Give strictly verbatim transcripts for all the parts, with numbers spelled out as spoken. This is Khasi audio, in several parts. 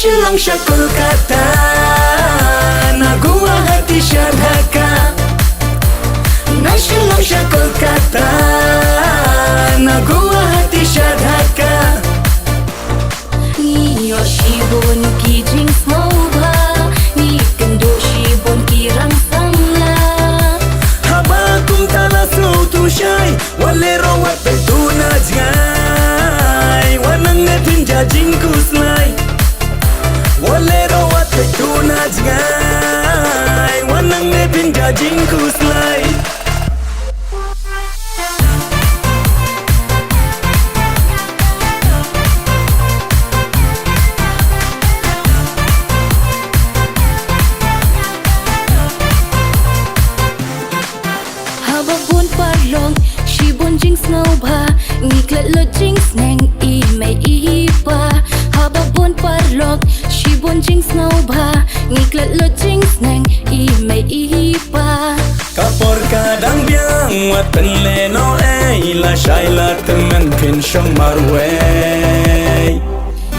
Shillong sha Kolkata, na Guwahati sha Dhaka. Na Shillong sha Kolkata, na Guwahati sha Dhaka. Ngi ïoh shibun ki jingsngewbha, ngi kynduh shibun ki rang samla. Haba kumta la sngewthuh shai, wat leh ruh wat peit tu na jngai, wat nang ne phin ja jingkhuslai. Wat leh ruh wat peit tu na jngai, wat nang ne phin ja jingkhuslai. Haba bun paralok, shibun jingsngewbha, ngi klet lut jingsneng i mei i pa. Haba bun paralok, shibun jingsngewbha, ngi klet lut jingsneng i mei i pa. Ka por ka dang biang, wat pynlehnohei, lashai la tymmen phin shong marwei.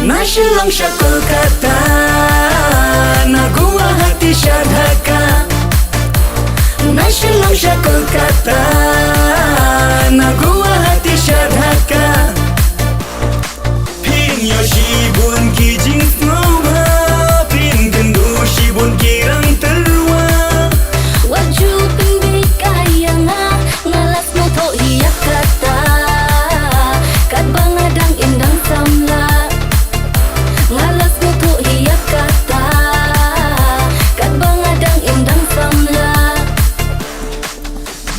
Na Shillong sha Kolkata, na Guwahati sha Dhaka. Na Shillong sha Kolkata, na Guwahati sha Dhaka. Phin ïoh shibun ki jingsngewbha, phin kynduh shibun ki rang tyrwa. Wat ju pynbeit kai ïa nga, nga la sngewthuh ïa kata. Katba nga dang im dang samla, nga la sngewthuh ïa kata. Katba nga dang im dang samla.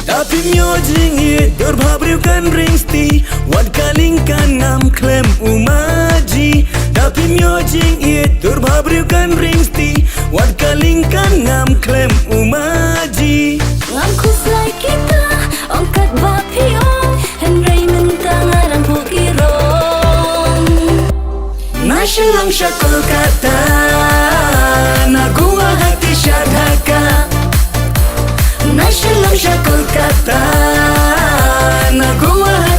Da phim ïoh jingïeit, dur bha briew kan ring sti, wat ka lieng kan ngam khlem u maji. Da phim ïoh jingïeit, dur bha briew kan ring sti, wat ka lieng kan ngam khlem u maji. Ngam khuslai kita, ong katba phi ong, hynrei mynta nga rangphuh ki rong. Na Shillong sha Kolkata, na Guwahati sha Dhaka. Na Shillong sha Kolkata, na Guwahati